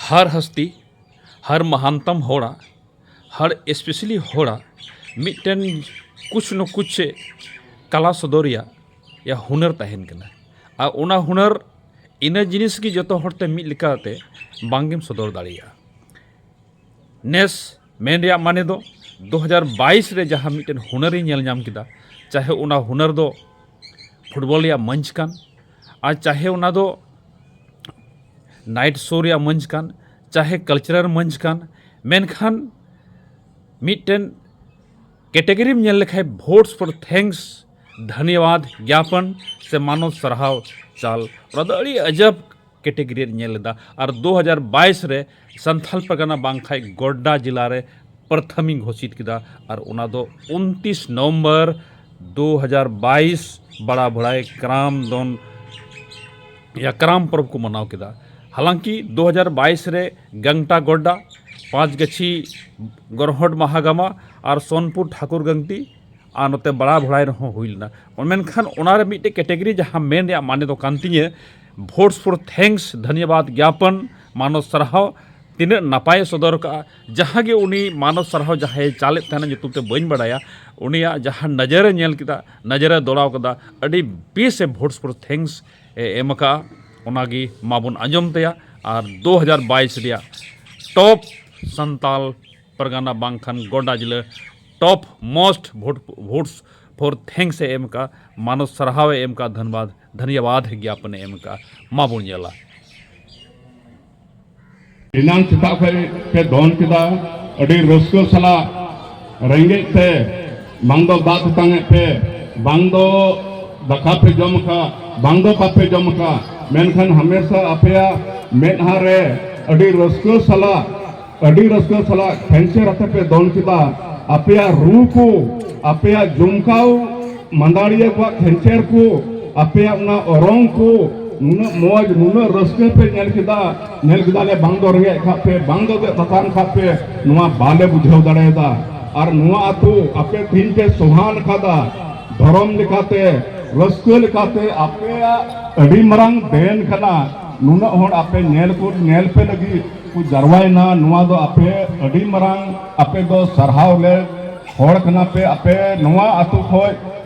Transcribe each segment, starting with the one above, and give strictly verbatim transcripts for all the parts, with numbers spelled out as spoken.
ᱦᱟᱨ ᱦᱟᱥᱛᱤ, ᱦᱟᱨ ᱢᱟᱦᱟᱱᱛᱟᱢ ᱦᱚᱲᱟᱜ, ᱦᱟᱨ ᱮᱥᱯᱮᱥᱟᱞᱤ ᱦᱚᱲᱟᱜ ᱢᱤᱫᱴᱮᱱ ᱠᱩᱪ ᱱᱚ ᱠᱩᱪ ᱠᱟᱞᱟ ᱥᱚᱫᱚᱨ ᱨᱮᱭᱟᱜ ᱭᱟ ᱦᱩᱱᱟᱹᱨ ᱛᱟᱦᱮᱱ ᱠᱟᱱᱟ᱾ ᱟᱨ ᱚᱱᱟ ᱦᱩᱱᱟᱹᱨ ᱤᱱᱟᱹ ᱡᱤᱱᱤᱥ ᱜᱮ ᱡᱚᱛᱚ ᱦᱚᱲᱛᱮ ᱢᱤᱫ ᱞᱮᱠᱟᱛᱮ ᱵᱟᱝᱜᱮᱢ ᱥᱚᱫᱚᱨ ᱫᱟᱲᱮᱭᱟᱜᱼᱟ᱾ ᱱᱮᱥ ᱢᱮᱱ ᱨᱮᱭᱟᱜ ᱢᱟᱱᱮ ᱫᱚ ᱫᱩ ᱦᱟᱡᱟᱨ ᱵᱟᱭᱤᱥ ᱨᱮ ᱡᱟᱦᱟᱸ ᱢᱤᱫᱴᱮᱱ ᱦᱩᱱᱟᱹᱨᱤᱧ ᱧᱮᱞ ᱧᱟᱢ ᱠᱮᱫᱟ, ᱪᱟᱦᱮ ᱚᱱᱟ ᱦᱩᱱᱟᱹᱨ ᱫᱚ ᱯᱷᱩᱴᱵᱚᱞ ᱨᱮᱭᱟᱜ ᱢᱚᱧᱪ ᱠᱟᱱ, ᱟᱨ ᱪᱟᱦᱮ ᱚᱱᱟ ᱫᱚ ᱱᱟᱭᱤᱴ ᱥᱳ ᱨᱮᱭᱟᱜ ᱢᱚᱧᱪ ᱠᱟᱱ, ᱪᱟᱦᱮ ᱠᱟᱞᱪᱟᱨᱟᱞ ᱢᱚᱧᱪ ᱠᱟᱱ, ᱢᱮᱱᱠᱷᱟᱱ ᱢᱤᱫᱴᱮᱱ ᱠᱮᱴᱮᱜᱚᱨᱤᱢ ᱧᱮᱞ ᱞᱮᱠᱷᱟᱱ votes for thanks, ᱫᱷᱚᱱᱭᱚᱵᱟᱫ ᱜᱭᱟᱯᱚᱱ ᱥᱮ ᱢᱟᱱᱚᱛ ᱥᱟᱨᱦᱟᱣ ᱪᱟᱞ, ᱚᱱᱟ ᱫᱚ ᱟᱹᱰᱤ ᱟᱡᱟᱵ ᱠᱮᱴᱮᱜᱚᱨᱤ ᱨᱮ ᱧᱮᱞ ᱞᱮᱫᱟ᱾ ᱟᱨ ᱫᱩ ᱦᱟᱡᱟᱨ ᱵᱟᱭᱤᱥ ᱨᱮ ᱥᱟᱱᱛᱷᱟᱞ ᱯᱟᱨᱜᱟᱱᱟ ᱵᱟᱝᱠᱷᱟᱡ ᱜᱚᱰᱰᱟ ᱡᱮᱞᱟ ᱨᱮ ᱯᱨᱚᱛᱷᱚᱢᱤᱧ ᱜᱷᱳᱥᱤᱛ ᱠᱮᱫᱟ᱾ ᱟᱨ ᱚᱱᱟ ᱫᱚ ᱩᱱᱛᱤᱥ ᱱᱚᱵᱷᱮᱢᱵᱚᱨ ᱫᱩ ᱦᱟᱡᱟᱨ ᱵᱟᱭᱤᱥ ᱵᱟᱲᱟ ᱵᱷᱚᱲᱟᱭ ᱠᱨᱟᱢ ᱫᱚᱱ ᱭᱟ ᱠᱨᱟᱢ ᱯᱚᱨᱚᱵᱽ ᱠᱚ ᱢᱟᱱᱟᱣ ᱠᱮᱫᱟ᱾ ᱦᱟᱞᱟᱝᱠᱤ ᱫᱩ ᱦᱟᱡᱟᱨ ᱵᱟᱭᱤᱥ ᱨᱮ ᱜᱟᱝᱴᱟ ᱜᱚᱰᱰᱟ, ᱯᱟᱸᱪ ᱜᱟᱹᱪᱷᱤ ᱜᱚᱨᱦᱚᱰ ᱢᱟᱦᱟᱜᱟᱢᱟ ᱟᱨ ᱥᱳᱱᱯᱩᱨ ᱴᱷᱟᱠᱩᱨ ᱜᱟᱝᱴᱤ ᱟᱨ ᱱᱚᱛᱮ ᱵᱟᱲᱟ ᱵᱷᱚᱲᱟᱭ ᱨᱮᱦᱚᱸ ᱦᱩᱭ ᱞᱮᱱᱟ᱾ ᱢᱮᱱᱠᱷᱟᱱ ᱚᱱᱟᱨᱮ ᱢᱤᱫᱴᱮᱡ ᱠᱮᱴᱮᱜᱚᱨᱤ ᱡᱟᱦᱟᱸ ᱢᱮᱱ ᱨᱮᱭᱟᱜ ᱢᱟᱱᱮ ᱫᱚ ᱠᱟᱱ ᱛᱤᱧᱟᱹ, votes for thanks, ᱫᱷᱚᱱᱭᱚᱵᱟᱫ ᱜᱭᱟᱯᱚᱱ, ᱢᱟᱱᱚᱛ ᱥᱟᱨᱦᱟᱣ, ᱛᱤᱱᱟᱹᱜ ᱱᱟᱯᱟᱭᱮ ᱥᱚᱫᱚᱨ ᱠᱟᱜᱼᱟ᱾ ᱡᱟᱦᱟᱸ ᱜᱮ ᱩᱱᱤ ᱢᱟᱱᱚᱛ ᱥᱟᱨᱦᱟᱣ ᱡᱟᱦᱟᱸᱭᱮ ᱪᱟᱞᱮᱫ ᱛᱟᱦᱮᱱᱟ, ᱧᱩᱛᱩᱢ ᱛᱮ ᱵᱟᱹᱧ ᱵᱟᱲᱟᱭᱟ, ᱩᱱᱤᱭᱟᱜ ᱡᱟᱦᱟᱸ ᱱᱚᱡᱚᱨᱮ ᱧᱮᱞ ᱠᱮᱫᱟ, ᱱᱚᱡᱚᱨᱮ ᱫᱚᱲᱟᱣ ᱠᱮᱫᱟ, ᱟᱹᱰᱤ ᱵᱮᱥ ᱮ votes for thanks ᱮ ᱮᱢ ᱟᱠᱟᱫᱼᱟ᱾ ᱚᱱᱟᱜᱮ ᱢᱟᱵᱚᱱ ᱟᱸᱡᱚᱢ ᱛᱟᱭᱟ᱾ ᱟᱨ ᱫᱩ ᱦᱟᱡᱟᱨ ᱵᱟᱭᱤᱥ ᱨᱮᱭᱟᱜ ᱴᱚᱯ ᱥᱟᱱᱛᱟᱞ ᱯᱟᱨᱜᱟᱱᱟ ᱵᱟᱝᱠᱷᱟᱱ ᱜᱚᱰᱟ ᱡᱤᱞᱟᱹ top most vote, votes for thanks ᱮ ᱮᱢ ᱟᱠᱟᱫᱼᱟ, ᱢᱟᱱᱚᱛ ᱥᱟᱨᱦᱟᱣ ᱮ ᱮᱢ ᱟᱠᱟᱫᱼᱟ, ᱫᱷᱟᱱᱵᱟᱫ ᱫᱷᱟᱱᱭᱟᱵᱟᱫ ᱜᱮᱭᱟᱯᱚᱱ ᱮ ᱮᱢ ᱟᱠᱟᱫᱼᱟ᱾ ᱢᱟᱵᱚᱱ ᱧᱮᱞᱟ᱾ ᱮᱱᱟᱝ ᱥᱮᱛᱟᱜ ᱠᱷᱚᱱ ᱯᱮ ᱫᱚᱱ ᱠᱮᱫᱟ, ᱟᱹᱰᱤ ᱨᱟᱹᱥᱠᱟᱹ ᱥᱟᱞᱟᱜ᱾ ᱨᱮᱸᱜᱮᱡ ᱛᱮ ᱵᱟᱝ ᱫᱚ ᱫᱟᱜ ᱛᱮᱛᱟᱝ ᱮᱫ ᱯᱮ, ᱵᱟᱝ ᱫᱚ ᱫᱟᱠᱟ ᱯᱮ ᱡᱚᱢ ᱟᱠᱟᱫ, ᱵᱟᱝ ᱫᱚ ᱵᱟᱯᱮ ᱡᱚᱢ ᱟᱠᱟᱫ, ᱢᱮᱱᱠᱷᱟᱱ ᱦᱟᱢᱮᱥᱟ ᱟᱯᱮᱭᱟᱜ ᱢᱮᱫᱦᱟ ᱨᱮ ᱟᱹᱰᱤ ᱨᱟᱹᱥᱠᱟᱹ ᱥᱟᱞᱟᱜ, ᱟᱹᱰᱤ ᱨᱟᱹᱥᱠᱟᱹ ᱥᱟᱞᱟᱜ ᱠᱷᱮᱧᱪᱮᱨ ᱟᱛᱮ ᱯᱮ ᱫᱚᱱ ᱠᱮᱫᱟ᱾ ᱟᱯᱮᱭᱟᱜ ᱨᱩ ᱠᱚ, ᱟᱯᱮᱭᱟᱜ ᱡᱚᱢᱠᱟᱣ ᱢᱟᱱᱫᱟᱲᱤᱭᱟᱹ ᱠᱚᱣᱟᱜ ᱠᱷᱮᱧᱪᱮᱨ ᱠᱚ, ᱟᱯᱮᱭᱟᱜ ᱚᱱᱟ ᱚᱨᱚᱝ ᱠᱚ, ᱱᱩᱱᱟᱹᱜ ᱢᱚᱡᱽ, ᱱᱩᱱᱟᱹᱜ ᱨᱟᱹᱥᱠᱟᱹ ᱯᱮ ᱧᱮᱞ ᱠᱮᱫᱟ᱾ ᱧᱮᱞ ᱠᱮᱫᱟ ᱞᱮ, ᱵᱟᱝ ᱫᱚ ᱨᱮᱸᱜᱮᱡ ᱠᱷᱟᱯ ᱯᱮ, ᱵᱟᱝ ᱫᱚ ᱫᱮᱡ ᱛᱟᱛᱟᱝ ᱠᱷᱟᱯ ᱯᱮ, ᱱᱚᱣᱟ ᱵᱟᱞᱮ ᱵᱩᱡᱷᱟᱹᱣ ᱫᱟᱲᱮᱭᱟᱫᱟ᱾ ᱟᱨ ᱱᱚᱣᱟ ᱟᱹᱛᱩ ᱟᱯᱮ ᱛᱤᱦᱤᱧ ᱯᱮ ᱥᱚᱦᱟᱱ ᱠᱟᱫᱟ, ᱫᱷᱚᱨᱚᱢ ᱞᱮᱠᱟᱛᱮ, ᱨᱟᱹᱥᱠᱟᱹ ᱞᱮᱠᱟᱛᱮ ᱟᱯᱮᱭᱟᱜ ᱟᱹᱰᱤ ᱢᱟᱨᱟᱝ ᱫᱮᱱ ᱠᱟᱱᱟ᱾ ᱱᱩᱱᱟᱹᱜ ᱦᱚᱲ ᱟᱯᱮ ᱧᱮᱞ ᱠᱚ, ᱧᱮᱞ ᱯᱮ ᱞᱟᱹᱜᱤᱫ ᱠᱚ ᱡᱟᱨᱣᱟᱭᱮᱱᱟ᱾ ᱱᱚᱣᱟ ᱫᱚ ᱟᱯᱮ ᱟᱹᱰᱤ ᱢᱟᱨᱟᱝ, ᱟᱯᱮ ᱫᱚ ᱥᱟᱨᱦᱟᱣ ᱞᱮ ᱦᱚᱲ ᱠᱟᱱᱟ ᱯᱮ᱾ ᱟᱯᱮ ᱱᱚᱣᱟ ᱟᱹᱛᱩ ᱠᱷᱚᱡ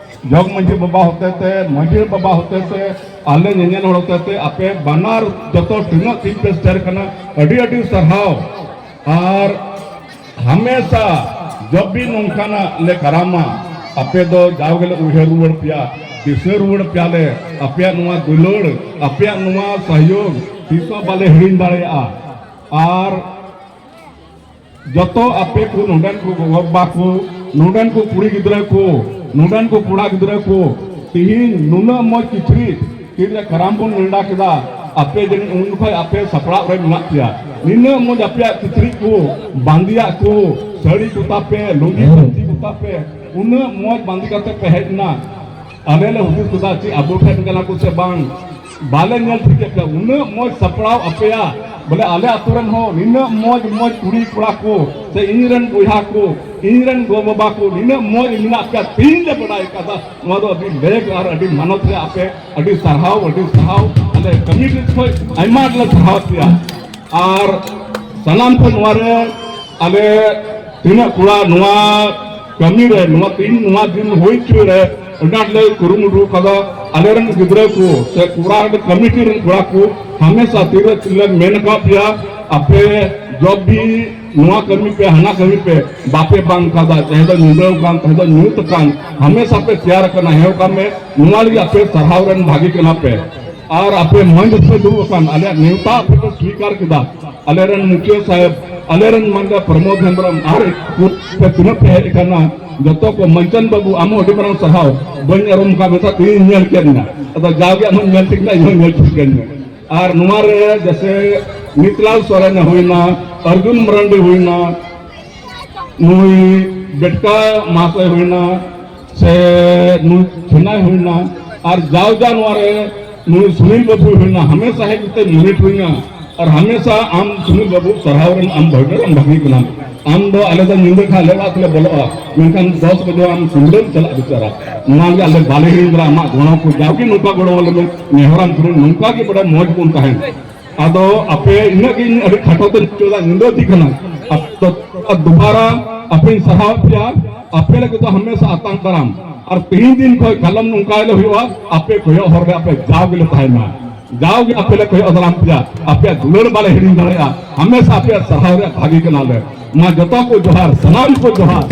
ᱡᱚᱜᱽ ᱢᱟᱹᱡᱷᱤ ᱵᱟᱵᱟ ᱦᱚᱛᱮᱛᱮ, ᱢᱟᱹᱡᱷᱤ ᱵᱟᱵᱟ ᱦᱚᱛᱮᱛᱮ, ᱟᱞᱮ ᱧᱮᱧᱮᱞ ᱦᱚᱲ ᱦᱚᱛᱮᱛᱮ ᱟᱯᱮ ᱵᱟᱱᱟᱨ ᱡᱚᱛᱚ ᱛᱤᱱᱟᱹᱜ ᱴᱤᱢ ᱯᱮ ᱥᱮᱴᱮᱨ ᱠᱟᱱᱟ, ᱟᱹᱰᱤ ᱟᱹᱰᱤ ᱥᱟᱨᱦᱟᱣ᱾ ᱟᱨ ᱦᱟᱢᱮᱥᱟ ᱡᱚᱵ ᱵᱤ ᱱᱚᱝᱠᱟᱱᱟᱜ ᱞᱮ ᱠᱟᱨᱟᱢᱟ, ᱟᱯᱮ ᱫᱚ ᱡᱟᱣ ᱜᱮᱞᱮ ᱩᱭᱦᱟᱹᱨ ᱨᱩᱣᱟᱹᱲ ᱯᱮᱭᱟ, ᱫᱤᱥᱟᱹ ᱨᱩᱣᱟᱹᱲ ᱯᱮᱭᱟᱞᱮ᱾ ᱟᱯᱮᱭᱟᱜ ᱱᱚᱣᱟ ᱫᱩᱞᱟᱹᱲ, ᱟᱯᱮᱭᱟᱜ ᱱᱚᱣᱟ ᱥᱚᱦᱭᱳᱜᱽ ᱛᱤᱥ ᱦᱚᱸ ᱵᱟᱞᱮ ᱦᱤᱲᱤᱧ ᱫᱟᱲᱮᱭᱟᱜᱼᱟ᱾ ᱟᱨ ᱡᱚᱛᱚ ᱟᱯᱮ ᱠᱚ, ᱱᱚᱰᱮᱱ ᱠᱚ ᱜᱚᱜᱚ ᱵᱟᱵᱟ ᱠᱚ, ᱱᱚᱰᱮᱱ ᱠᱚ ᱠᱩᱲᱤ ᱜᱤᱫᱽᱨᱟᱹ ᱠᱚ, ᱱᱚᱰᱮᱱ ᱠᱚ ᱠᱚᱲᱟ ᱜᱤᱫᱽᱨᱟᱹ ᱠᱚ, ᱛᱤᱦᱤᱧ ᱱᱩᱱᱟᱹᱜ ᱢᱚᱡᱽ ᱠᱤᱪᱨᱤᱡ ᱛᱤᱨᱮ ᱠᱟᱨᱟᱢ ᱵᱚᱱ ᱱᱮᱰᱟ ᱠᱮᱫᱟ, ᱟᱯᱮ ᱡᱟᱹᱱᱤᱡ ᱩᱱ ᱡᱚᱠᱷᱚᱡ ᱟᱯᱮ ᱥᱟᱯᱲᱟᱣ ᱨᱮ ᱢᱮᱱᱟᱜ ᱯᱮᱭᱟ᱾ ᱱᱤᱱᱟᱹᱜ ᱢᱚᱡᱽ ᱟᱯᱮᱭᱟᱜ ᱠᱤᱪᱨᱤᱡ ᱠᱚ, ᱵᱟᱸᱫᱮᱭᱟᱜ ᱠᱚ, ᱥᱟᱹᱲᱤ ᱠᱚ ᱛᱟᱯᱮ, ᱞᱩᱸᱜᱤ ᱯᱟᱹᱧᱪᱤ ᱠᱚ ᱛᱟᱯᱮ, ᱩᱱᱟᱹᱜ ᱢᱚᱡᱽ ᱵᱟᱸᱫᱮ ᱠᱟᱛᱮ ᱯᱮ ᱦᱮᱡ ᱮᱱᱟ᱾ ᱟᱞᱮ ᱞᱮ ᱦᱩᱫᱤᱥ ᱠᱮᱫᱟ, ᱪᱮᱫ ᱟᱵᱚ ᱴᱷᱮᱱ ᱠᱟᱱᱟ ᱠᱚ ᱥᱮ ᱵᱟᱝ, ᱵᱟᱞᱮ ᱧᱮᱞ ᱴᱷᱤᱠᱮᱫ ᱯᱮᱭᱟ᱾ ᱩᱱᱟᱹᱜ ᱢᱚᱡᱽ ᱥᱟᱯᱲᱟᱣ ᱟᱯᱮᱭᱟ, ᱵᱚᱞᱮ ᱟᱞᱮ ᱟᱛᱳ ᱨᱮᱱ ᱦᱚᱸ ᱱᱤᱱᱟᱹᱜ ᱢᱚᱡᱽ ᱢᱚᱡᱽ ᱠᱩᱲᱤ ᱠᱚᱲᱟ ᱠᱚ ᱥᱮ ᱤᱧ ᱨᱮᱱ ᱵᱚᱭᱦᱟ ᱠᱚ, ᱤᱧ ᱨᱮᱱ ᱜᱚ ᱵᱟᱵᱟ ᱠᱚ ᱱᱤᱱᱟᱹᱜ ᱢᱚᱡᱽ ᱢᱮᱱᱟᱜ ᱯᱮᱭᱟ, ᱛᱤᱦᱤᱧ ᱞᱮ ᱵᱟᱰᱟᱭ ᱠᱟᱫᱟ᱾ ᱱᱚᱣᱟ ᱫᱚ ᱟᱹᱰᱤ ᱞᱮᱠ ᱟᱨ ᱟᱹᱰᱤ ᱢᱟᱱᱚᱛ ᱨᱮ ᱟᱯᱮ ᱟᱹᱰᱤ ᱥᱟᱨᱦᱟᱣ, ᱟᱹᱰᱤ ᱥᱟᱨᱦᱟᱣ᱾ ᱟᱞᱮ ᱠᱚᱢᱤᱴᱤ ᱠᱷᱚᱱ ᱟᱭᱢᱟ ᱰᱷᱮᱨ ᱞᱮ ᱥᱟᱨᱦᱟᱣ ᱯᱮᱭᱟ᱾ ᱟᱨ ᱥᱟᱱᱟᱢ ᱠᱚ ᱱᱚᱣᱟ ᱨᱮ ᱟᱞᱮ ᱛᱤᱱᱟᱹᱜ ᱠᱚᱲᱟ ᱱᱚᱣᱟ ᱠᱟᱹᱢᱤ ᱨᱮ, ᱱᱚᱣᱟ ᱛᱤᱱ, ᱱᱚᱣᱟ ᱫᱤᱱ ᱦᱩᱭ ᱦᱚᱪᱚᱭ ᱨᱮ ᱟᱹᱰᱤ ᱟᱸᱴ ᱞᱮ ᱠᱩᱨᱩᱢᱩᱴᱩ ᱠᱟᱫᱟ᱾ ᱟᱞᱮ ᱨᱮᱱ ᱜᱤᱫᱽᱨᱟᱹ ᱠᱚ ᱥᱮ ᱠᱚᱲᱟ ᱠᱚᱢᱤᱴᱤ ᱨᱮᱱ ᱠᱚᱲᱟ ᱠᱚ ᱦᱟᱢᱮᱥᱟ ᱛᱤᱨᱮ ᱞᱮ ᱢᱮᱱ ᱟᱠᱟᱫ ᱯᱮᱭᱟ, ᱟᱯᱮ ᱡᱚᱵ ᱵᱷᱤ ᱱᱚᱣᱟ ᱠᱟᱹᱢᱤ ᱯᱮ, ᱦᱟᱱᱟ ᱠᱟᱹᱢᱤ ᱯᱮ, ᱵᱟᱯᱮ ᱵᱟᱝ ᱠᱟᱫᱟ, ᱪᱟᱦᱮ ᱫᱚ ᱧᱤᱫᱟᱹ ᱟᱠᱟᱱ, ᱪᱟᱦᱮ ᱫᱚ ᱧᱩᱛ ᱟᱠᱟᱱ, ᱦᱟᱢᱮᱥᱟ ᱯᱮ ᱛᱮᱭᱟᱨ ᱟᱠᱟᱱᱟ᱾ ᱦᱮᱸ, ᱚᱠᱟ ᱢᱮ, ᱱᱚᱣᱟ ᱞᱟᱹᱜᱤᱫ ᱟᱯᱮ ᱥᱟᱨᱦᱟᱣ ᱨᱮᱱ ᱵᱷᱟᱹᱜᱤ ᱠᱟᱱᱟ ᱯᱮ᱾ ᱟᱨ ᱟᱯᱮ ᱢᱚᱧᱪ ᱨᱮᱯᱮ ᱫᱩᱲᱩᱵ ᱟᱠᱟᱱ, ᱟᱞᱮᱭᱟᱜ ᱱᱮᱣᱛᱟ ᱟᱯᱮ ᱯᱮ ᱥᱣᱤᱠᱟᱨ ᱠᱮᱫᱟ᱾ ᱟᱞᱮ ᱨᱮᱱ ᱢᱩᱠᱷᱤᱭᱟᱹ ᱥᱟᱦᱮᱵᱽ, ᱟᱞᱮ ᱨᱮᱱ ᱢᱟᱱᱞᱤᱭᱟ ᱯᱨᱚᱢᱳᱫ ᱦᱮᱢᱵᱨᱚᱢ ᱟᱨ ᱯᱮ ᱛᱤᱱᱟᱹᱜ ᱯᱮ ᱦᱮᱡ ᱟᱠᱟᱱᱟ, ᱡᱚᱛᱚ ᱠᱚ, ᱢᱚᱧᱪᱚᱱ ᱵᱟᱹᱵᱩ, ᱟᱢ ᱦᱚᱸ ᱟᱹᱰᱤ ᱢᱟᱨᱟᱝ ᱥᱟᱨᱦᱟᱣ᱾ ᱵᱟᱹᱧ ᱟᱨᱚᱢ ᱠᱟᱜ ᱢᱮ, ᱛᱤᱦᱤᱧ ᱧᱮᱞ ᱠᱮᱫ ᱢᱮᱭᱟ᱾ ᱟᱫᱚ ᱡᱟᱣᱜᱮ ᱟᱢ ᱦᱚᱸ ᱧᱮᱞ ᱴᱷᱤᱠ ᱢᱮ, ᱤᱧ ᱦᱚᱸ ᱧᱮᱞ ᱴᱷᱤᱠ ᱠᱮᱫ ᱢᱮ᱾ ᱟᱨ ᱱᱚᱣᱟ ᱨᱮ ᱡᱮᱥᱮ ᱢᱤᱛᱞᱟᱞ ᱥᱚᱨᱮᱱ ᱦᱩᱭᱱᱟ, ᱚᱨᱡᱩᱱ ᱢᱟᱨᱟᱱᱰᱤ ᱦᱩᱭᱱᱟ, ᱱᱩᱭ ᱵᱮᱴᱠᱟ ᱢᱟᱦᱟᱥᱚᱭ ᱦᱩᱭᱱᱟ, ᱥᱮ ᱱᱩᱭ ᱪᱷᱮᱱᱟᱭ ᱦᱩᱭᱱᱟ, ᱟᱨ ᱡᱟᱣ ᱡᱟ ᱱᱚᱣᱟ ᱨᱮ ᱱᱩᱭ ᱥᱩᱱᱤᱞ ᱵᱟᱹᱵᱩᱭ ᱦᱩᱭᱱᱟ, ᱦᱟᱢᱮᱥᱟ ᱦᱮᱡ ᱠᱟᱛᱮ ᱢᱚᱱᱤᱴᱚᱨᱤᱝᱟ᱾ ᱟᱨ ᱦᱟᱢᱮᱥᱟ ᱟᱢ ᱥᱩᱱᱤᱞ ᱵᱟᱹᱵᱩ ᱥᱟᱨᱦᱟᱣ ᱨᱮᱱ ᱟᱢ ᱵᱷᱟᱹᱜᱤ ᱨᱮᱱ ᱵᱷᱟᱹᱜᱤ ᱠᱟᱱᱟᱢ᱾ ᱟᱢ ᱫᱚ ᱟᱞᱮ ᱫᱚ ᱧᱤᱫᱟᱹ ᱠᱷᱟᱱ ᱟᱞᱮ ᱚᱲᱟᱜ ᱛᱮᱞᱮ ᱵᱚᱞᱚᱜᱼᱟ, ᱢᱮᱱᱠᱷᱟᱱ ᱫᱚᱥ ᱵᱟᱡᱮ ᱟᱢ ᱥᱩᱱᱤᱞᱮᱢ ᱪᱟᱞᱟᱜ ᱵᱤᱪᱟᱹᱨᱟ᱾ ᱚᱱᱟ ᱜᱮ ᱟᱞᱮ ᱵᱟᱞᱮ ᱦᱤᱲᱤᱧ ᱫᱟᱲᱮᱭᱟᱜᱼᱟ ᱟᱢᱟᱜ ᱜᱚᱲᱚ ᱠᱚ, ᱡᱟᱣᱜᱮ ᱱᱚᱝᱠᱟ ᱜᱚᱲᱚ ᱟᱞᱮ ᱢᱮ, ᱱᱮᱦᱚᱨᱟᱢ ᱠᱩᱨᱩᱢ, ᱱᱚᱝᱠᱟ ᱜᱮ ᱵᱚᱞᱮ ᱢᱚᱡᱽ ᱵᱚᱱ ᱛᱟᱦᱮᱱ᱾ ᱟᱫᱚ ᱟᱯᱮ ᱤᱱᱟᱹᱜ ᱜᱮ ᱤᱧ ᱟᱹᱰᱤ ᱠᱷᱟᱴᱚ ᱛᱮᱧ ᱢᱩᱪᱟᱹᱫᱟ, ᱧᱤᱫᱟᱹ ᱫᱤ ᱠᱟᱱᱟ᱾ ᱟᱫᱚ ᱫᱩᱵᱟᱨᱟ ᱟᱯᱮᱧ ᱥᱟᱨᱦᱟᱣ ᱯᱮᱭᱟ, ᱟᱯᱮ ᱞᱟᱹᱜᱤᱫ ᱫᱚ ᱦᱟᱢᱮᱥᱟ ᱟᱛᱟᱝ ᱫᱟᱨᱟᱢ᱾ ᱟᱨ ᱛᱮᱦᱮᱧ ᱫᱤᱱ ᱠᱷᱚᱱ ᱠᱟᱞᱚᱢ ᱱᱚᱝᱠᱟ ᱦᱤᱞᱳᱜ ᱦᱩᱭᱩᱜᱼᱟ, ᱟᱯᱮ ᱠᱚᱭᱚᱜ ᱦᱚᱨ ᱨᱮ ᱟᱯᱮ ᱡᱟᱣ ᱜᱮᱞᱮ ᱛᱟᱦᱮᱱᱟ᱾ ᱡᱟᱣᱜᱮ ᱟᱯᱮ ᱞᱮ ᱠᱚᱭᱚᱜ ᱫᱟᱨᱟᱢ ᱯᱮᱭᱟ, ᱟᱯᱮᱭᱟᱜ ᱫᱩᱞᱟᱹᱲ ᱵᱟᱞᱮ ᱦᱤᱲᱤᱧ ᱫᱟᱲᱮᱭᱟᱜᱼᱟ᱾ ᱦᱟᱢᱮᱥᱟ ᱟᱯᱮᱭᱟᱜ ᱥᱟᱨᱦᱟᱣ ᱨᱮᱭᱟᱜ ᱵᱷᱟᱹᱜᱤ ᱠᱟᱱᱟᱞᱮ᱾ ᱢᱟ ᱡᱚᱛᱚ ᱠᱚ ᱡᱚᱦᱟᱨ, ᱥᱟᱱᱟᱢ ᱠᱚ ᱡᱚᱦᱟᱨ᱾